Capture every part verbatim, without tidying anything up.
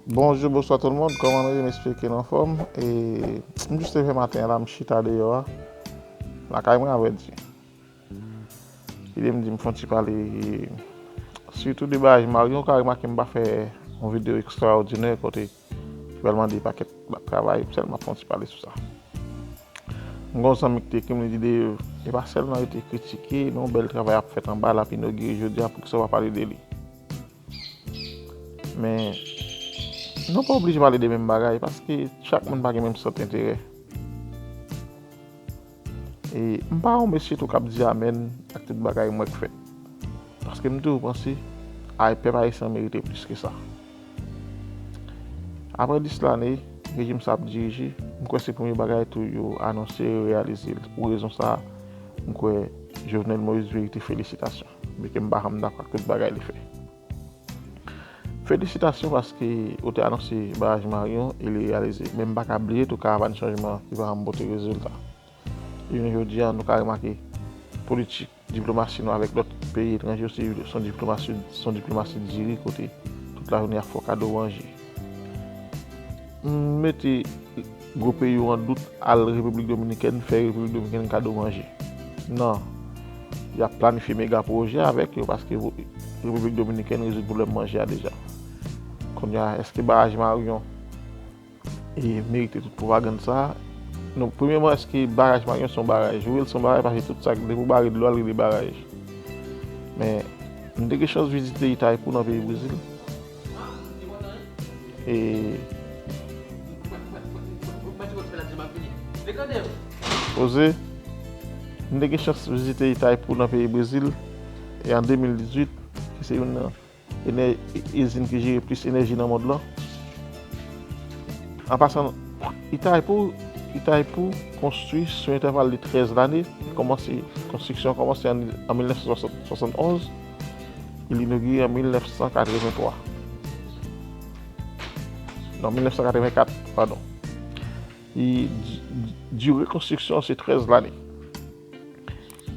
Bonjou, bonswa tout moun, kòman nou ye? M espere ke nou anfòm. E m jis leve maten an la, m chita deyò a, lakay mwen, avrèdi. Lide m di m fè yon ti pale, sitou de baraj Marion, ou ka remake m pa fè yon videyo ekstraòdinè kote m pral mande pakèt travay, m sèlman fè yon ti pale sou sa. M gen yon zanmi ki te ekri m, li di, Dave, e pa sèlman yo te kritike, non, bèl travay ap fèt anba, l ap inogire jodi a, poukisa w pa pale de li? Men, nou pa oblije pale de menm bagay, paske chak moun pa gen menm sant enterè. E m pa yon mesye tou k ap di amèn ak tout bagay m wè k fèt. Paske m toujou panse, ay, pèp ayisyen an merite plis ke sa. Apre dis lane, rejim sa ap dirije, m kwè se premye bagay tou yo anonse, yo reyalize l. Pou rezon sa a, m kwè Jovenel Moïse merite felisitasyon. Byenke m pa janm dakò ak tout bagay li fè. Felisitasyon paske ou te anonse baraj Marion e li reyalize. Men m pa ka bliye tou karavàn chanjman ki pa janm pote rezilta. E jounen jodi a, nou ka remake politik, diplomasi nou avèk lòt peyi etranje osi, se yon diplomasi, se yon diplomasi diri kote tout lajounen y ap fè w kado manje. M mete gwo peyi yo an dout, al Repiblik Dominikèn, fè Repiblik Dominikèn kado manje. Non. Y ap planifye mega pwojè avèk yo paske Repiblik Dominikèn rezoud pwoblèm manje a deja. Kounye a, èske baraj Marion e merite tout pwopagann sa a? Non, premyèman, èske baraj Marion se yon baraj? Wi, l se yon baraj paske tout sa, depi w bare dlo a, l rele baraj. Men, m te gen chans vizite Itaipu nan peyi Brezil. E poze, m te gen chans vizite Itaipu nan peyi Brezil, e an de mil dizuit, ki se youn nan enè-, izin ki jere plis enèji nan mond lan. An pasan, Itaipu, Itaipu konstwi sou entèval de trèz lane. Kòmanse, konstriksyon an kòmanse an, an mil nèf san swasannonz, e l inogire an mil nèf san katrevenntwa. Non, mil nèf san katrevenkat, padon. E di-, dire konstriksyon an se trèz lane.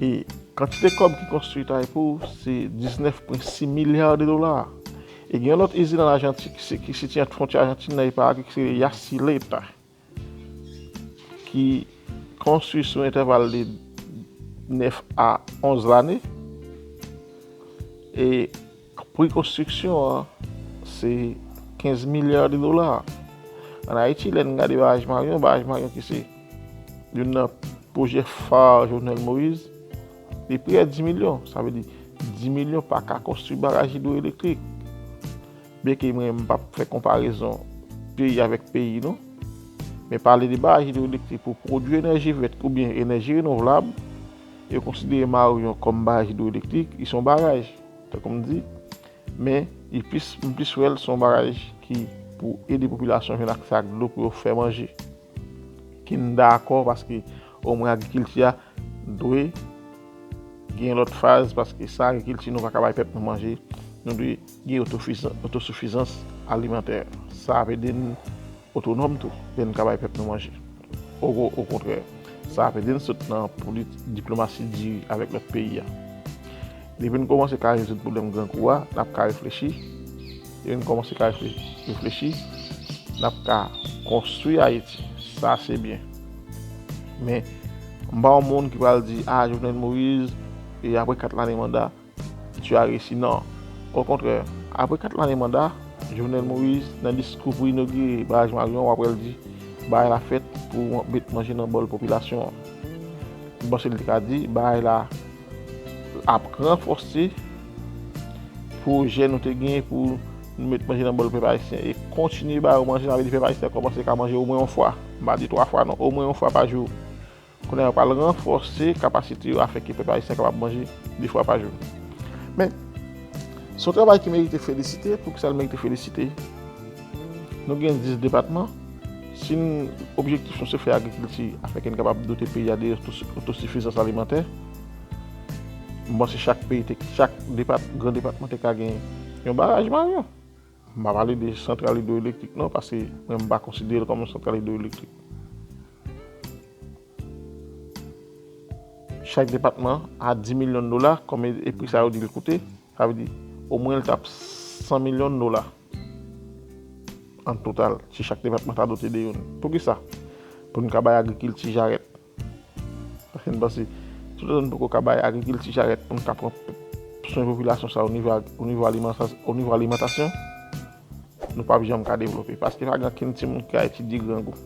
E kantite kòb ki konstwi Itaipu se diznèf pwen sis milya de dola. E gen yon lòt izin an Ajanti ki se, ki sitiye ant fwontyè Ajantin nan e Paragwe ki se Yacileta, ki konstwi sou entèval de nèf a onz lane. E pri konstriksyon an se kenz milya de dola. Ann Ayiti, lè n gade baraj Marion, baraj Marion ki se youn nan pwojè fa Jovenel Moïse, li pri a dis milyon. Sa vle di, dis milyon pa ka konstwi baraj idwoelektrik. Byenke mwen, m p ap fè konparezon peyi avèk peyi, non. Men pale de baraj idwoelektrik pou pwodui enèji vèt oubyen enèji renouvlab, yo konsidere Marion kòm baraj idwoelektrik, li se yon baraj, tankou m di. Men, li plis, m plis wè l se yon baraj ki pou ede popilasyon jwenn aksè ak dlo pou yo fè manje. Ki m dakò paske omwen agrikilti a dwe gen lòt faz, paske san agrikilti nou pa ka bay pèp nou manje. Nou dwe gen otofizan-, otosifizans alimantè. Sa ap ede n otonòm tou, lè n ka bay pèp nou manje. O, o kontrè, sa ap ede n sot nan politi-, diplomasi diri avèk lòt peyi a. Depi n kòmanse ka rezoud pwoblèm grangou a, n ap ka reflechi. Depi n kòmanse ka refle-, reflechi, n ap ka konstwi Ayiti. Sa se byen. Men, m pa yon moun ki pral di, a, Jovenel Moïse, e apre kat lane manda, tu as réussi. Non. Okontrè, apre kat lane manda, Jovenel Moïse, nan diskou pou inogire baraj Marion, w ap wè l di, bagay la fèt pou met manje nan bòl popilasyon an. M panse l te ka di, bagay la ap ranfòse pwojè nou te gen pou nou met manje nan bòl pèp ayisyen e kontinye ba yo manje, sa vle di pèp ayisyen kòmanse ka manje omwen yon fwa. M pa di twa fwa non, omwen yon fwa pa jou. Kounye a, yo pral ranfòse kapasite yo afin ke pèp ayisyen kapab manje de fwa pa jou. Men, se yon travay ki merite felisite. Poukisa l merite felisite? Nou gen dis depatman. Si n, objektif nou se fè agrikilti afin ke n kapab dote peyi a de oto-, otosifizans alimantè, m panse chak peyi te, chak depat-, gran depatman te ka gen yon baraj Marion. M pa pale de santral idwoelektrik non, paske mwen m pa konsidere l kòm yon santral idwoelektrik. Chak depatman a dis milyon dola, kòm e, e pri sa yo di l koute, sa vle di omwen l t ap san milyon dola. an total, si chak depatman ta dote de youn. Poukisa? Pou n ka bay agrikilti jarèt. Paske n panse, toutotan n poko ka bay agrikilti jarèt pou n ka pran swen popilasyon sa o nivo, o nivo alimantasyon, nou p ap janm ka devlope. Paske pa gen ankenn timoun ki ka etidye grangou.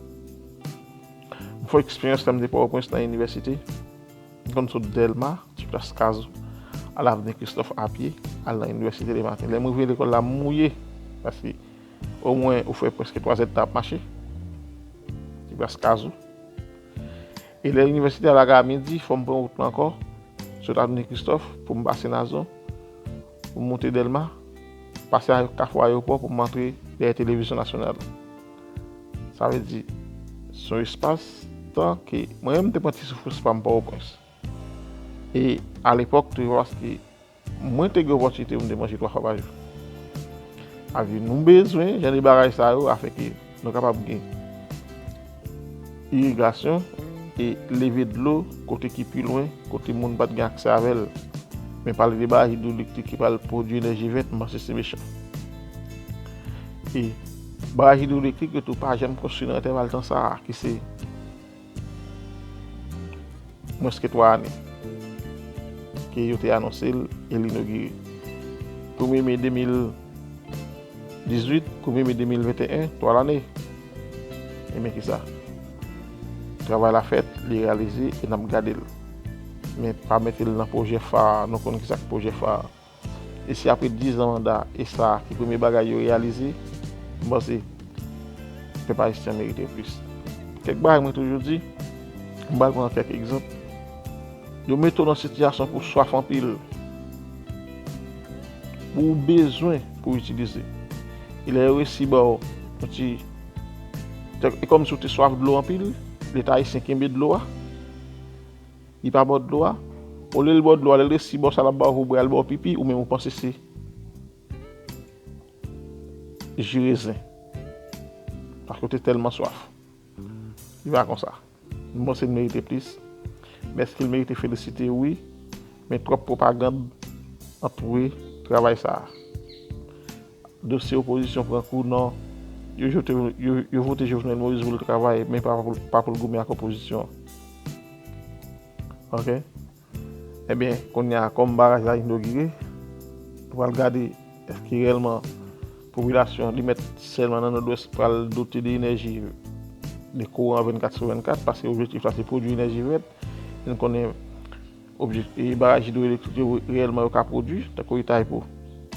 M fè eksperyans lè m te Pòtoprens nan inivèsite. M konn sot Dèlma, ti plas Kazou, al Avni Kristòf apye, al nan inivèsite lematen. Lè m rive lekòl la, m mouye. Paske omwen ou fè prèske twa zèdtan ap mache. Ti plas Kazou. E lè inivèsite a lage a midi, fò m pran wout mwen ankò, sot Avni Kristòf, pou m pase Nazon, pou m monte Dèlma, pase a Kafou Ayewopò pou m antre dèyè Televizyon Nasyonal. Sa vle di, se yon espas tan ke mwen menm m te pran ti soufrans pa m Pòtoprens. E alepòk, tou, paske mwen te gen opòtinite pou m te manje twa fwa pa jou. Sa vle di, nou bezwen jan de bagay sa yo afin ke nou kapab gen irigasyon e leve dlo kote ki pi lwen, kote moun pa t gen aksè avè l. Men pale de baraj idwoelektrik ki pral pwodui enèji vèt, m panse se mechan. E baraj idwoelektrik yo tou pa janm konstwi nan entèval tan sa a, ki se mwens ke twa ane ke yo te anonse l e l inogire. Premye me de mil dizuit, premye me de mil venteyen, twa lane. Ebyen kisa? Travay la fèt, li reyalize e n ap gade l. Men pa mete l nan pwojè fa a, nou konn kisa k pwojè fa a. E si apre diz an manda, e sa ki premye bagay yo reyalize, m panse pèp ayisyen an merite plis. Kèk bagay mwen toujou di, m pral pran kèk egzanp. Yo mete w nan sitiyasyon pou w swaf anpil, pou w bezwen pou w itilize. E lè yo resi ba w yon ti, e kòmsi w te swaf dlo anpil, Leta ayisyen kenbe dlo a, li pa ba w dlo a. Olye l ba w dlo a, lè l resi ba w sa l ap ba w pou w bwè a, l ba w pipi, ou menm ou panse se ji rezen. Paske w te tèlman swaf. Li pa konsa. M panse l merite plis. Men èske l merite felisite? Wi. Men twòp pwopagann antoure travay sa a. Dosye opozisyon pran kou, non. Yo, yo, yo vote Jovenel Moïse pou l travay, men pa pou, pa pou l goumen ak opozisyon an. Oke? Ebyen, kounye a, kòm baraj la inogire, nou pral gade èske reyèlman popilasyon li mèt sèlman nan Nòdwès pral dote de enèji, de kouran vennkat sou vennkat, paske objektif la se pwodui enèji vèt. E nou konnen objek-, e baraj idwoelektrik yo reyèlman yo ka pwodui, tankou Itaipu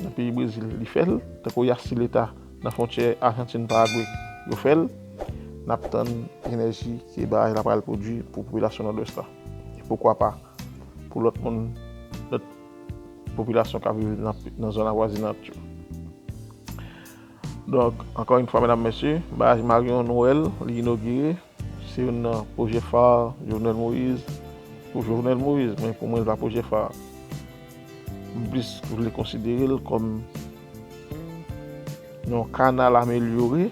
nan peyi Brezil, li fè l, tankou Yassi Leta nan fwontyè Ajantin, Paragwe, yo fè l. N ap tann enèji ke baraj la pral pwodui pou popilasyon Nòdwès la. E poukwa pa pou lòt moun, lòt popilasyon k ap viv nan, nan zòn avwazinant yo. Donk, ankò yon fwa, medam, mesye, baraj Marion, nou wè l, li inogire. Se youn nan pwojè fa Jovenel Moïse. Pou Jovenel Moïse, men pou mwen, li pa pwojè fa. M plis vle konsidere l kòm yon kanal amelyore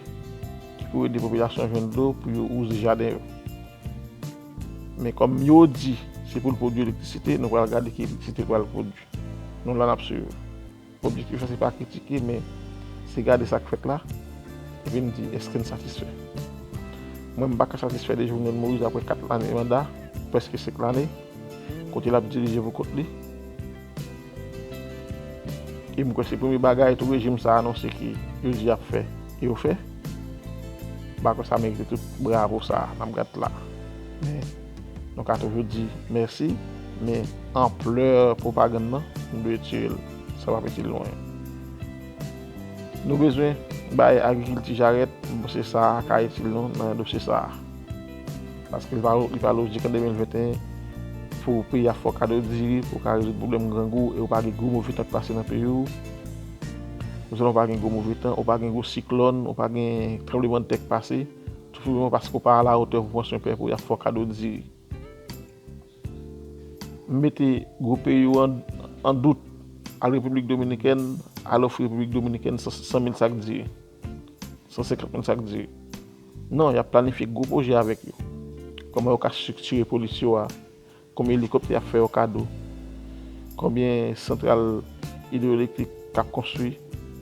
ki pou ede popilasyon jwenn dlo pou yo wouze jaden yo. Men kòm yo di se pou l pwodui elektrisite, nou pral gade ki elektrisite l pral pwodui. Nou la, n ap swiv. Objektif la, se pa kritike, men se gade sa k fèt la, epi n di, èske n satisfè? Mwen, m pa ka satisfè de Jovenel Moïse apre kat lane manda, prèske senk lane, kote l ap dirije pou kont li. E m kwè se premye bagay tou rejim sa a anonse ke yo di y ap fè, e yo fè. M pa kwè sa merite tout bravo sa a n ap gad la. Men, nou ka toujou di mèsi, men anplè pwopagann nan, nou dwe tire l. Sa p ap itil nou anyen. Nou bezwen bay agrikilti jarèt, m panse sa a ka itil nou nan dosye sa a. Paske li pa, li pa lojik an de mil venteyen pou peyi a fè w kado diri pou w ka rezoud pwoblèm grangou e w pa gen gwo move tan k pase nan peyi w. Ou sèlman w pa gen gwo move tan, ou pa gen gwo siklòn, ou pa gen tranblemanntè k pase, tou senpleman paske w pa alawotè pou pran swen pèp ou, y ap fè w kado diri. Mete gwo peyi w an, an dout, al Repiblik Dominikèn, al ofri Repiblik Dominikèn san, san mil sak diri, san senkant mil sak diri. Non, y ap planifye gwo pwojè avèk yo. Kòman yo ka estriktire polis yo a, konbyen elikoptè y ap fè yo kado, konbyen santral idwoelektrik k ap konstwi,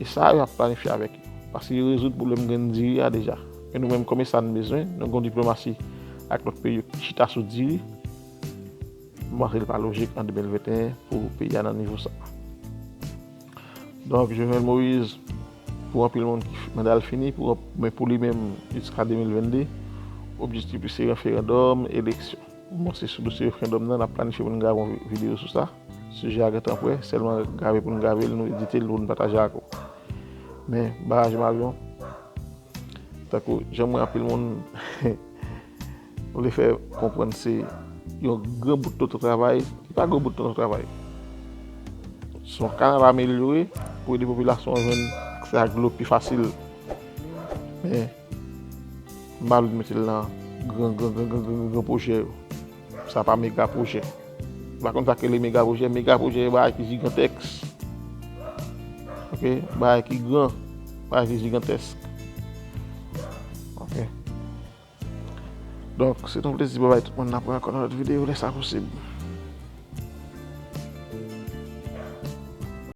e sa a y ap planifye avèk yo. Paske yo rezoud pwoblèm grenn diri a deja. Men nou menm, kòm e sa n bezwen, nou gen yon diplomasi ak lòt peyi yo ki chita sou diri. M panse li pa lojik an de mil venteyen pou peyi a nan nivo sa. Donk, Jovenel Moïse, pou anpil moun ki manda l fini, pou, men pou li menm, jiska de mil vennde, objektif li se referandòm, eleksyon. Bon, se sou dosye referandòm nan, n ap planifye pou n grave yon vi-, videyo sou sa. Sijè a gentan prè, sèlman grave pou n grave l, nou edite l, pou n pataje ak ou. Men, baraj Marion, tankou jan m wè anpil moun vle fè konprann, se yon gran bout tonton travay, li pa gran bout tonton travay. Se yon kanal amelyore pou ede popilasyon an jwenn aksè ak dlo pi fasil. Men, m pa vle mete l nan gran, gran, gran, gran, gran, gran pwojè yo. Sa pa mega pwojè. Ou pa konn sa k rele mega pwojè? Mega pwojè e bagay ki jigantèks. Ok? Bagay ki gran, bagay ki jigantèsk. Ok? Donk, se t on plezi pou bay tout moun. N ap wè ankò nan lòt videyo, lè sa posib.